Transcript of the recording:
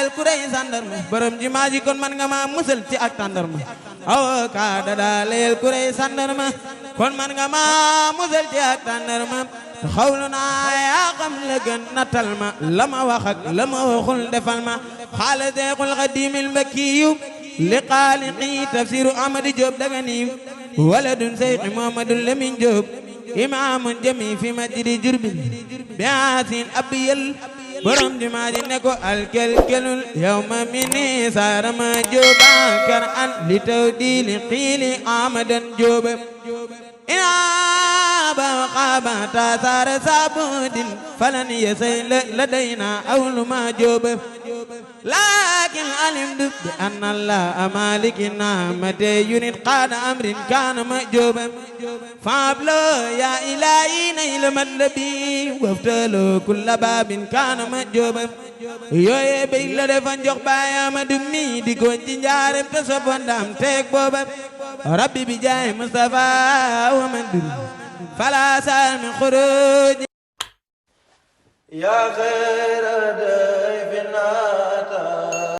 leel ku rey sandarma borom jumaa ji kon man nga ma musal ci ak tàndarma avocat daa leel ku rey sandarma kon man nga ma musal ci ak tàndarma xawlu naa yaa xam la gën natal ma la ma wax ak la ma waxul defal ma xaala Seexul Xadiimil Mbakkiyu li xaaliqi tafsiru Amadu Jóob Daganiyu waladun Seyxi Muhammadu Lamin Jóob imaamun jami fi masjidi Jurbel bi aasin abiyal borom jumaa ji ne ko alkelkelul yawma mini saarama Jóoba kar an li tawdiili xiili Amadan Jóoba ba xaaba tasaare saabudin falan yasay ladayna awlu ma Jóoba laakin alimtu bi anna Allaha maliki naamate yunit qaada amrin kaana ma Jóoba faablo yaa ilaahi nayla matlabi waftalo kulla baabin kaana ma Jóoba yooye bey la defan jox baayama dummi di ko ci njaareem te sobondam teeg booba rabbi bi jaay Mustafa wa man dul fala sal min xuruj ya xayra